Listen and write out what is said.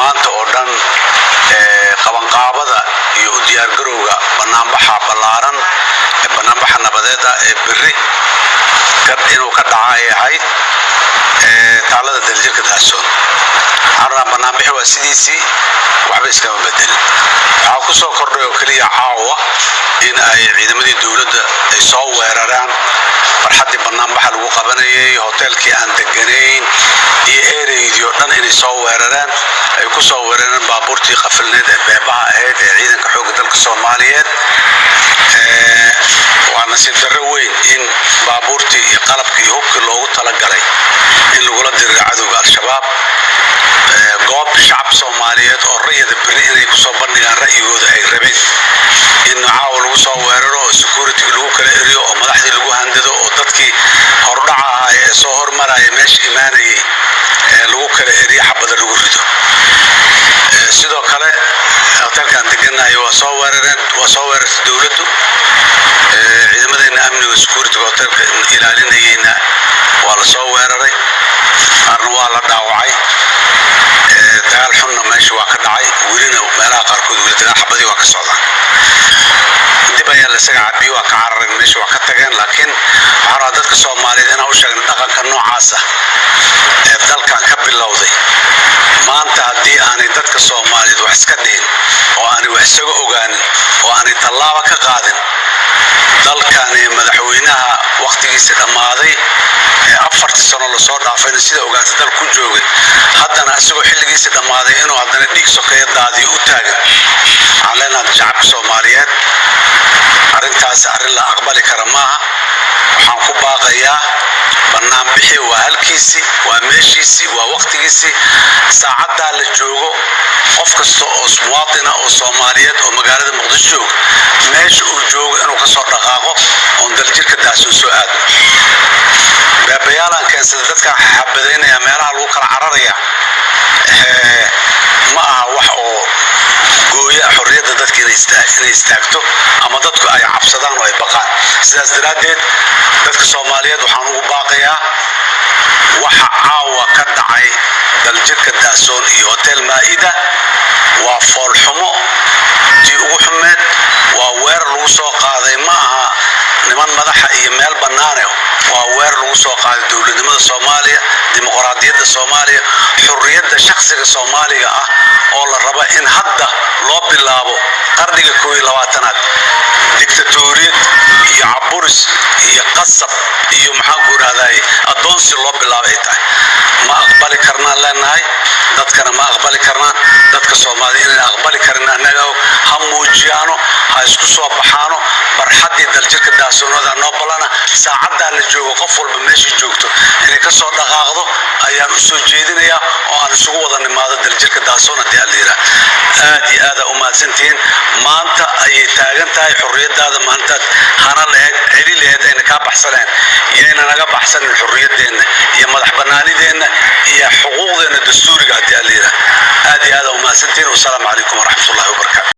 Maanta oo dhan qabanqaabada iyo u diyaargarowga banaanbaxa ballaaran ee banaanbaxa nabadeed ah ee berri inuu ka dhaca ay ahayd taalada Daljirka Daahsoon. Waxaan rabnaa, banaanbixi waa sidiisii, waxba iskama bedelin. Waxaa ku soo kordhay oo keliya caawa in ay ciidamadii dowladda ay soo weeraraan barxaddii banaanbaxa lagu qabanayay, hoteelkii aan deganayn iyo ereydii oo dhan inay soo weerareen, ay ku soo weerareen baabuurtii qafilneed ee beebaha ahayd ee ciidanka xoogga dalka Soomaaliyeed. Waa nasiib darro weyn in baabuurtii iyo qalabkii iyo hubkii loogu talagalay in lagula diriro cadowga Al-Shabaab, goob shacab Soomaaliyeed oo rayada berri inay kusoo bandhigaan ra'yigooda ay rabeen, in caawa lagu soo weeraro oo security lagu kala eriyo oo madaxdii lagu handado oo dadkii hordhaca ahaa ee soo hormaraya meesha imaanayay ee lagu kala eriyo, xabada lagu rido. Sidoo kale hotelkaan deganahay waa soo weerareen, waa soo weerartay dowladdu. Ciidamadeena amniga, security hotelka ilaalinayeyna waa la soo weeraray, qaarna waa la dhaawacay. Dagaal xunna meesha waa ka dhacay. Welina meelaha qaarkood weli dagaal xabadii waa ka socdaan. Dib ayaa la isaga cabiyo, waa ka carareen, meesha waa ka tageen. Laakiin waxaan rabaa dadka Soomaaliyeed inaan u sheegno dhaqanka noocaas ah ee dalkan ka bilowday maanta, haddii aanay dadka Soomaaliyeed wax iska dhihin oo aanay wax isaga ogaanin oo aanay tallaaba ka qaadin, dalkani madaxweynaha wakhtigiisa dhammaaday ee 4-tii sano lasoo dhaafayna sida ogaatay dal ku joogay, haddana isagoo xilligiisa dhammaaday inuu haddana dhiig sokeeya daadiyo u taagan. Waxaan leenahay shacabka Soomaaliyeed, arrintaas arrin la aqbali kara maaha. Waxaan ku baaqayaa, banaanbixi waa halkiisii, waa meeshiisii, waa wakhtigiisii. Saacaddaa la joogo, qof kasta oo muwaatina oo Soomaaliyeed oo magaalada Muqdisho jooga, meesha uu joogo inuu ka soo dhaqaaqo oon Daljirka Daahsoon soo aadno. Beebayaalaan keensada dadkaan xabadaynaya, meelaha lagu kala cararaya, ma aha wax oo gooya xorriyadda dadka inay istaagto ama dadku ay cabsadaan oo ay baqaan. Sidaas daraaddeed dadka Soomaaliyeed waxaan ugu baaqayaa, waxa caawa ka dhacay Daljirka Daahsoon iyo Hotel Maa'ida waa foolxumo tii ugu xumeed. Waa weerar lagu soo qaaday, ma aha niman madaxa iyo meel bannaane, waa weerar lagu soo qaaday dowladnimada Soomaaliya, dimuqraadiyadda Soomaaliya, xurriyadda shakhsiga Soomaaliga ah oo la raba in hadda loo bilaabo qarniga 21-aad dictatoriyad iyo caburis iyo qasab iyo, maxaan ku idhahday, addoonsi loo bilaabo ay tahay. Ma aqbali karnaan leenahay, dadkana ma aqbali karnaan. Dadka Soomaalida inayna aqbali karin annaga og. Ha muujiyaano, ha isku soo baxaano barxaddii Daljirka Daahsoonada noo ballana. Saacaddaa la joogo, qof walba meeshii joogto inay ka soo dhaqaaqdo ayaan u soo jeedinayaa oo aan isugu wada nimaado Daljirka Daahsoon haddii alla yidhaah. Aad iyo aada u mahadsantihiin. Maanta ayay taagan tahay xorriyadaada, maalintaad hana lahayd, celi lahayd, ayna kaa baxsaneen. Yayna naga baxsanin xorriyaddeenna iyo madax bannaanideenna iyo xuquuqdeenna dastuuriga haddii alla yidhaah. Aad iyo aada u mahadsantihiin. Wasalaamu.